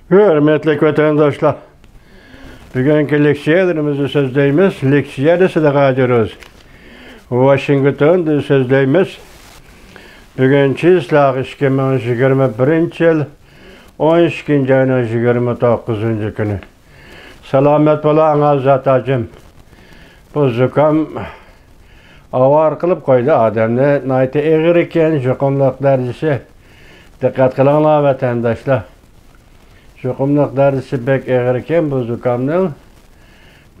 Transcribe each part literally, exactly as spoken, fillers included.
ھۆرمەتلىك ۋەتەنداشلار، بۈگۈنكى لېكسىيەلىرىمىزنى سۆزلەيمىز. لېكسىيەدە سىدىق ھاجىروز، ۋاشىنگتوندىن سۆزلەيمىز. بۈگۈن چىسلاغ ئىككى مىڭ يىگىرمە بىرىنچى يىل، ئون ئىككىنچى ئاينىڭ يىگىرمە توققۇزىنچى كۈنى. سالامەت بولا ئاڭا زات ھاجىم. بۇ زۇكام ئاۋارە قىلىپ قويدى ئادەمنى. ناھايىتى ئېغىر ئىكەن، يۇقۇملۇق دەرىجىسى. دىققەت قىلىڭلار، ۋەتەنداشلار. يۇقۇملۇق دەرىجىسى بەك ئېغىر ئىكەن بۇ زۇكامنىڭ.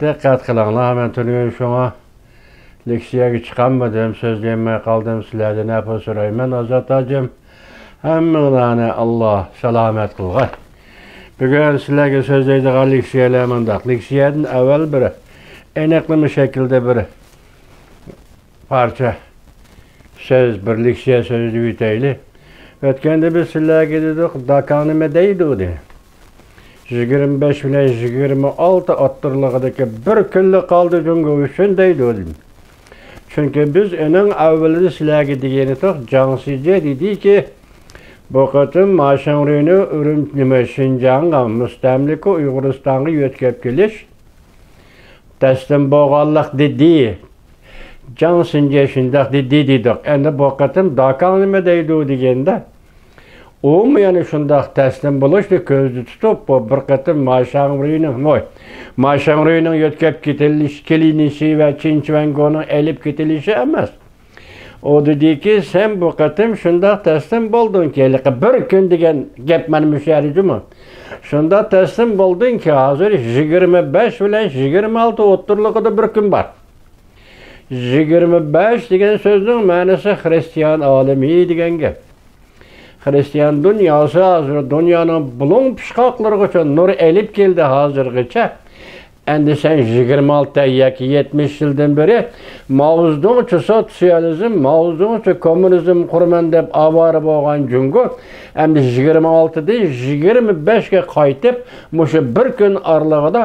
دىققەت قىلىڭلار، مەن تۈنۈگۈن شۇڭا لېكسىيەگە چىقالمىدىم، سۆزلىيەلمەي قالدىم. سىلەردىن ئەپۇ سورايمەن، ئازات ھاجىم. ھەممىڭلارنى ئاللا سالامەت قىلغاي. بۈگۈن سىلەرگە سۆزلەيدىغان لېكسىيەلەر مۇنداق. لېكسىيەدىن ئەۋۋەل بىر ئېنىقلىما شەكلىدە بىر پارچە سۆز، بىر لېكسىيە سۆزلىۋېتەيلى. ئۆتكەندە بىز سىلەرگە دېدۇق، داكاڭ نېمە دەيدۇ، دېدى. يىگىرمە بەش بىلەن يىگىرمە ئالتە ئوتتۇرىلىقىدىكى بىر كۈنلا قالدى جۇڭگو ئۈچۈن دەيدۇ، دېدى. چۈنكى بىز ئۇنىڭ ئەۋۋىلىدە سىلەرگە دېگەن ئىدۇق، جاڭ سىجې دېدىكى، بۇ قېتىم ماشىڭرۇينى ئۈرۈم-، نېمە، شىنجاڭغا، مۇستەملىكە ئۇيغۇرىستانغا يۆتكەپ كېلىش تەسلىم بولغانلىق دېدى. جاڭ سىنجې شۇنداق دېدى دېدۇق. ئەمدى بۇ قېتىم داكاڭ نېمە دەيدۇ دېگەندە، ئۇمۇ يەنە شۇنداق تەسلىم بولۇشنى كۆزدە تۇتۇپ، بۇ بىر قېتىم ماشاڭرۇينىڭ، ۋاي، ماشاڭرۇينىڭ يۆتكەپ كېتىلىش-، كېلىنىشى ۋە چىن چۈەنگونىڭ ئېلىپ كېتىلىشى ئەمەس. ئۇ دېدىكى، سەن بۇ قېتىم شۇنداق تەسلىم بولدۇڭكى، ھېلىقى بىر كۈن دېگەن گەپ مانا مۇشۇ يەردە جۇمۇ. شۇنداق تەسلىم بولدۇڭكى، ھازىر يىگىرمە بەش بىلەن يىگىرمە ئالتە ئوتتۇرىلىقىدا بىر كۈن بار. يىگىرمە بەش دېگەن سۆزنىڭ مەنىسى خىرىستىيان ئالىمى دېگەن گەپ. خىرىستىيان دۇنياسى ھازىر دۇنيانىڭ بۇلۇڭ پۇچقاقلىرىغىچە نۇر ئېلىپ كەلدى ھازىرغىچە. ئەمدى سەن يىگىرمە ئالتە ياكى يەتمىش يىلدىن بېرى ماۋزېدۇڭچە سوتسىيالىزم، ماۋزېدۇڭچە كوممۇنىزم قۇرىمەن دەپ ئاۋارە بولغان جۇڭگو، ئەمدى يىگىرمە ئالتىدىن يىگىرمە بەشكە قايتىپ، مۇشۇ بىر كۈن ئارىلىقىدا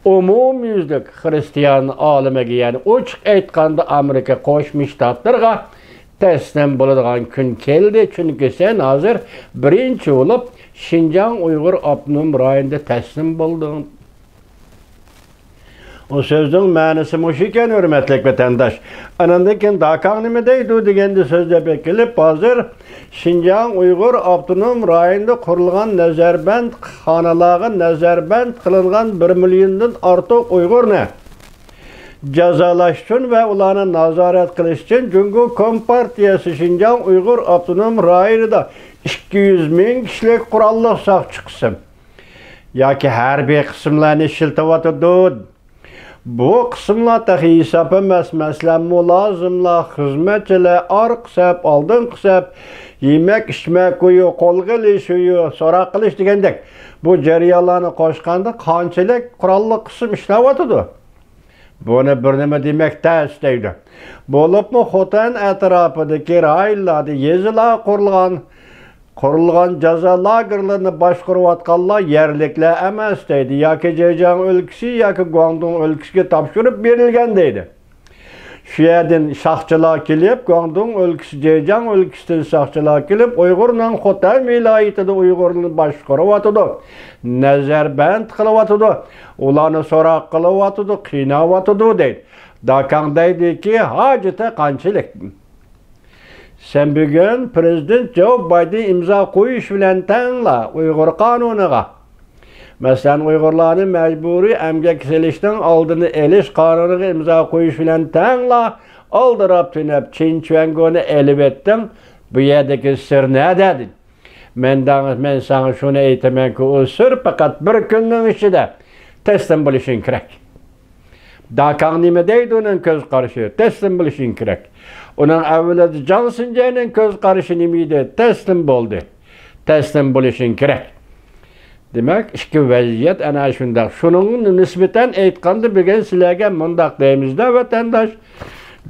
ئومۇميۈزلۈك خىرىستىيان ئالىمىگە، يەنى ئوچۇق ئېيتقاندا ئامېرىكا قوشما شتاتلىرىغا تەسلىم بولىدىغان كۈن كەلدى، چۈنكى سەن ھازىر بىرىنچى بولۇپ شىنجاڭ ئۇيغۇر ئاپتونوم رايونىدا تەسلىم بولدۇڭ. ئۇ سۆزنىڭ مەنىسى مۇشۇ ئىكەن، ھۆرمەتلىك ۋەتەنداش. ئاناندىن كېيىن داكاڭ نېمە دەيدۇ دېگەندە سۆزلەپ كېلىپ، ھازىر شىنجاڭ ئۇيغۇر ئاپتونوم رايونىدا قۇرۇلغان نەزەربەند خانىلارغا نەزەربەند قىلىنغان بىر مىليوندىن ئارتۇق ئۇيغۇرنى جازالاش ئۈچۈن ۋە ئۇلارنى نازارەت قىلىش ئۈچۈن جۇڭگو كومپارتىيەسى شىنجاڭ ئۇيغۇر ئاپتونوم رايونىدا ئىككى يۈز مىڭ كىشىلىك قوراللىق ساقچى قىسىم ياكى ھەربىي قىسىملارنى ئىشلىتىۋاتىدۇ. بۇ قىسىملار تېخى ھېساب ئەمەس، مەسىلەن، مۇلازىملار، خىزمەتچىلەر، ئارقا سەپ، ئالدىنقى سەپ، يېمەك، ئىچمەك ئۆيى، قولغا ئېلىش ئۆيى، سوراق قىلىش دېگەندەك بۇ جەريانلارنى قوشقاندا قانچىلىك قوراللىق قىسىم ئىشلەۋاتىدۇ؟ بۇنى بىر نېمە دېمەك تەس دەيدۇ. بولۇپمۇ خوتەن ئەتراپىدىكى رايونلاردا يېزىلار قۇرۇلغان، قۇرۇلغان جازا لاگېرلىرىنى باشقۇرۇۋاتقانلار يەرلىكلەر ئەمەس دەيدۇ، ياكى جېجياڭ ئۆلكىسى ياكى گۇاڭدۇڭ ئۆلكىسىگە تاپشۇرۇپ بېرىلگەن دەيدۇ. شۇ يەردىن ساقچىلار كېلىپ، گۇاڭدۇڭ ئۆلكىسى، جېجياڭ ئۆلكىسىدىن ساقچىلار كېلىپ، ئۇيغۇرنىڭ خوتەن ۋىلايىتىدە ئۇيغۇرنى باشقۇرۇۋاتىدۇ، نەزەربەند قىلىۋاتىدۇ، ئۇلارنى سوراق قىلىۋاتىدۇ، قىيناۋاتىدۇ دەيدۇ. داكاڭ دەيدۇكى، ھاجىتى قانچىلىك؟ سەن بۈگۈن پىرېزىدېنت جو بايدېن ئىمزا قويۇش بىلەن تەڭلا ئۇيغۇر قانۇنىغا، مەسىلەن، ئۇيغۇرلارنى مەجبۇرىي ئەمگەككە سېلىشنىڭ ئالدىنى ئېلىش قانۇنىغا ئىمزا قويۇش بىلەن تەڭلا ئالدىراپ تۈنەپ چىن چۈەنگونى ئېلىۋەتتىڭ. بۇ يەردىكى سىر نەدە؟ دېدى. مەن داڭ-، مەن ساڭا شۇنى ئېيتىمەنكى، ئۇ سىر پەقەت بىر كۈننىڭ ئىچىدە تەسلىم بولۇشۇڭ كېرەك. داكاڭ نېمە دەيدۇ، ئۇنىڭ كۆز قارىشى؟ تەسلىم بولۇشۇڭ كېرەك. ئۇنىڭ ئەۋۋىلىدە جاڭ سىنجەينىڭ كۆز قارىشى نېمە ئىدى؟ تەسلىم بولدى. تەسلىم بولۇشۇڭ كېرەك. دېمەك، ئىككى ۋەزىيەت ئەنە شۇنداق. شۇنىڭغا نىسبەتەن ئېيتقاندا، بۈگۈن سىلەرگە مۇنداق دەيمىز-دە، ۋەتەنداش.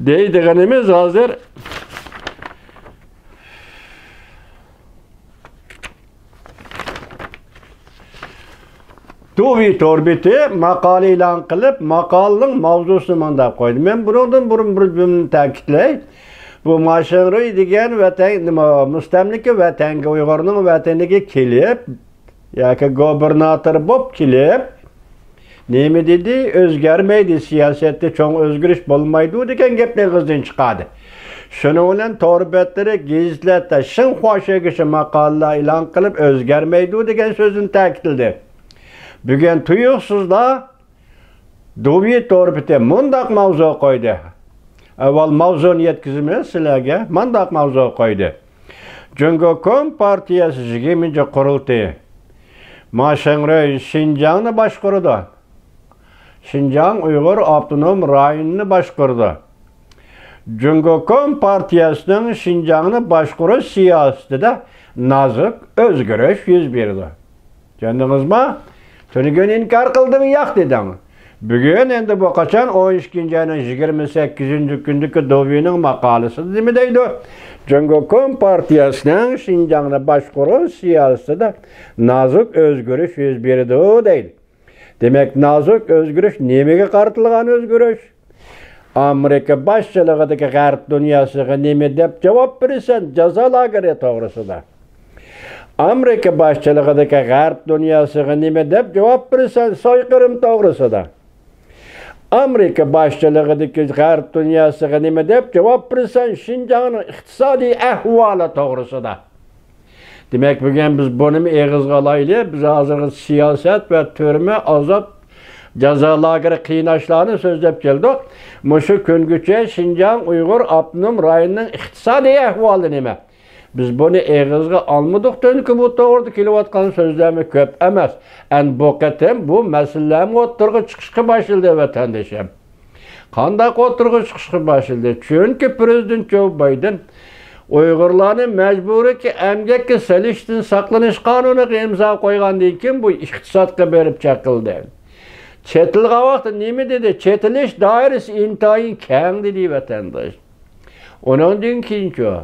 دەيدىغىنىمىز ھازىر دۇۋى تور بېتى ماقالە ئېلان قىلىپ، ماقالىنىڭ ماۋزۇسىنى مۇنداق قويدى. مەن بۇنىڭدىن بۇرۇن بىر جۈملىنى تەكىتلەي. بۇ ماشىڭرۇي دېگەن ۋەتەن، نېمە، مۇستەملىكە ۋەتەنگە، ئۇيغۇرنىڭ ۋەتىنىگە كېلىپ، ياكى گوبىرناتور بولۇپ كېلىپ، نېمە دېدى؟ «ئۆزگەرمەيدۇ، سىياسەتتە چوڭ ئۆزگىرىش بولمايدۇ» دېگەن گەپنى ئېغىزدىن چىقاردى. شۇنىڭ بىلەن تور بەتلىرى، گېزىتلەردە شىنخۇا شۆگىشى ماقالىلەر ئېلان قىلىپ، «ئۆزگەرمەيدۇ» دېگەن سۆزنى تەكىتلىدى. بۈگۈن تۇيۇقسىزلا دۇۋى تور بېتى مۇنداق ماۋزۇ قويدى. ئەۋۋەل ماۋزۇنى يەتكۈزىمىز سىلەرگە. مۇنداق ماۋزۇ قويدى. جۇڭگو كومپارتىيەسى يىگىرمىنچى قۇرۇلتىيى ما شېڭرۇي شىنجاڭنى باشقۇرىدۇ. شىنجاڭ ئۇيغۇر ئاپتونوم رايونىنى باشقۇرىدۇ. جۇڭگو كومپارتىيەسىنىڭ شىنجاڭنى باشقۇرۇش سىياسىتىدە نازۇك ئۆزگىرىش يۈز بېرىدۇ. چۈشەندىڭىزما؟ تۈنۈگۈن ئىنكار قىلدىڭ، ياق دېدىڭ. بۈگۈن ئەمدى بۇ قاچان؟ ئون ئىككىنچى ئاينىڭ يىگىرمە سەككىزىنچى كۈنىدىكى دۇۋىنىڭ ماقالىسىدە نېمە دەيدۇ؟ جۇڭگو كومپارتىيەسىنىڭ شىنجاڭنى باشقۇرۇش سىياسىتىدە نازۇك ئۆزگىرىش يۈز بېرىدۇ دەيدۇ. دېمەك، نازۇك ئۆزگىرىش نېمىگە قارىتىلغان ئۆزگىرىش؟ ئامېرىكا باشچىلىقىدىكى غەرب دۇنياسىغا نېمە دەپ جاۋاب بېرىسەن جازا لاگېرى توغرىسىدا؟ ئامېرىكا باشچىلىقىدىكى غەرب دۇنياسىغا نېمە دەپ جاۋاب بېرىسەن سويقىرىم توغرىسىدا؟ ئامېرىكا باشچىلىقىدىكى غەرب دۇنياسىغا نېمە دەپ جاۋاب بېرىسەن شىنجاڭنىڭ ئىقتىسادىي ئەھۋالى توغرىسىدا؟ دېمەك، بۈگۈن بىز بۇنىمۇ ئېغىزغا ئالايلى. بىز ھازىرغىچە سىياسەت ۋە تۈرمە، ئازاب، جازا لاگېرى، قىيناشلارنى سۆزلەپ كەلدۇق. مۇشۇ كۈنگىچە شىنجاڭ ئۇيغۇر ئاپتونوم رايونىنىڭ ئىقتىسادىي ئەھۋالى نېمە؟ بىز بۇنى ئېغىزغا ئالمىدۇق، چۈنكى بۇ توغرىدا كېلىۋاتقان سۆزلەرمۇ كۆپ ئەمەس. ئەمدى بۇ قېتىم بۇ مەسىلىلەرمۇ ئوتتۇرىغا چىقىشقا باشلىدى، ۋەتەندىشىم. قانداق ئوتتۇرىغا چىقىشقا باشلىدى؟ چۈنكى پىرېزىدېنت جو بايدېن ئۇيغۇرلارنى مەجبۇرىي ئەمگەككە سېلىشتىن ساقلىنىش قانۇنىغا ئىمزا قويغاندىن كېيىن، بۇ ئىقتىسادقا بېرىپ چېقىلدى. چېتىلغان ۋاقىتتا نېمە دېدى؟ چېتىلىش دائىرىسى ئىنتايىن كەڭ، دېدى، ۋەتەنداش. ئۇنىڭدىن كېيىنچۇ؟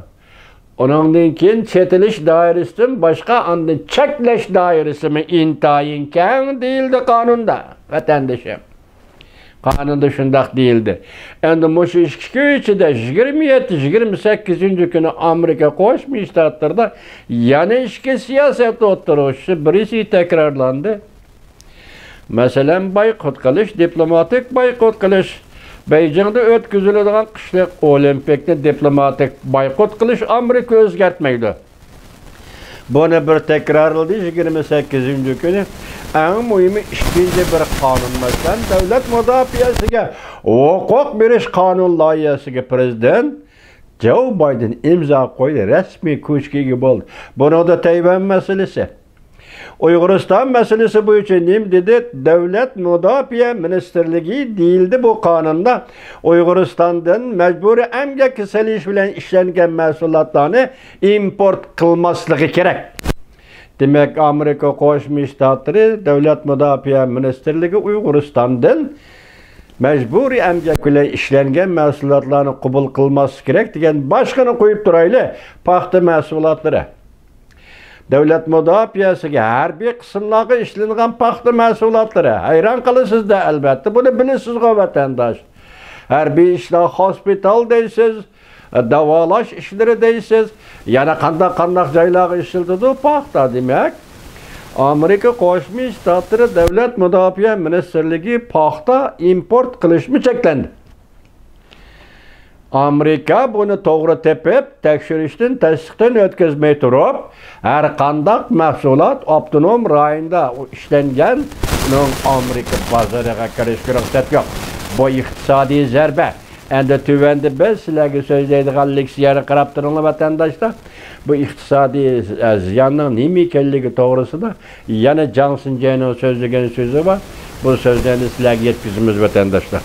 ئۇنىڭدىن كېيىن چېتىلىش دائىرىسىدىن باشقا، ئاندىن چەكلەش دائىرىسىمۇ ئىنتايىن كەڭ دېيىلدى قانۇندا، ۋەتەندىشىم. قانۇندا شۇنداق دېيىلدى. ئەمدى مۇشۇ ئىككى كۈن ئىچىدە، يىگىرمە يەتتە، يىگىرمە سەككىزىنچى كۈنى ئامېرىكا قوشما شتاتلىرىدا يەنە ئىككى سىياسەت ئوتتۇرىغا چۈشتى. بىرسى تەكرارلاندى. مەسىلەن، بايقۇت قىلىش، دىپلوماتىك بايقۇت قىلىش. بېيجىڭدا ئۆتكۈزۈلىدىغان قىشلىق ئولىمپىكنى دىپلوماتىك بايقۇت قىلىش ئامېرىكا ئۆزگەرتمەيدۇ. بۇنى بىر تەكرارلىدى، يىگىرمە سەككىزىنچى كۈنى. ئەڭ مۇھىمى، ئىككىنچى بىر قانۇن، مەسىلەن، دۆلەت مۇداپىئەسىگە ھوقۇق بېرىش قانۇن لايىھەسىگە پىرېزىدېنت جو بايدېن ئىمزا قويدى، رەسمىي كۈچكە ئىگە بولدى. بۇنىڭدا تەيۋەن مەسىلىسى، ئۇيغۇرىستان مەسىلىسى بويىچە نېمە دېدى؟ دۆلەت مۇداپىئە مىنىستىرلىكى دېيىلدى بۇ قانۇندا. ئۇيغۇرىستاندىن مەجبۇرىي ئەمگەككە سېلىش بىلەن ئىشلەنگەن مەھسۇلاتلارنى ئىمپورت قىلماسلىقى كېرەك. دېمەك، ئامېرىكا قوشما شتاتلىرى دۆلەت مۇداپىئە مىنىستىرلىكى ئۇيغۇرىستاندىن مەجبۇرىي ئەمگەك بىلەن ئىشلەنگەن مەھسۇلاتلارنى قوبۇل قىلماسلىقى كېرەك دېگەن. باشقىنى قويۇپ تۇرايلى، پاختا مەھسۇلاتلىرى. دۆلەت مۇداپىئەسىگە ھەربىي قىسىملارغا ئىشلىنىدىغان پاختا مەھسۇلاتلىرى. ھەيران قالىسىز-دە، ئەلۋەتتە، بۇنى بىلىسىزغۇ، ۋەتەنداش. ھەربىي ئىشلار، خوسپىتال دەيسىز، داۋالاش ئىشلىرى دەيسىز، يەنە قانداق-قانداق جايلارغا ئىشلىتىدۇ پاختا، دېمەك. ئامېرىكا قوشما شتاتلىرى دۆلەت مۇداپىئە مىنىستىرلىكى پاختا ئىمپورت قىلىشمۇ چەكلەندى. ئامېرىكا بۇنى توغرا تېپىپ، تەكشۈرۈشتىن، تەستىقتىن ئۆتكۈزمەي تۇرۇپ، ھەر قانداق مەھسۇلات ئاپتونوم رايوندا ئىشلەنگەن، ئۇنىڭ ئامېرىكا بازىرىغا كىرىشكە رۇخسەت يوق. بۇ ئىقتىسادىي زەربە. ئەمدى تۆۋەندە بىز سىلەرگە سۆزلەيدىغان لېكسىيەنى قاراپ تۇرۇڭلار، ۋەتەنداشلار. بۇ ئىقتىسادىي، ئە، زىياننىڭ نېمە ئىكەنلىكى توغرىسىدا يەنە جاڭ سىنجەينىڭ سۆزلىگەن سۆزى بار. بۇ سۆزلەرنى سىلەرگە يەتكۈزىمىز، ۋەتەنداشلار.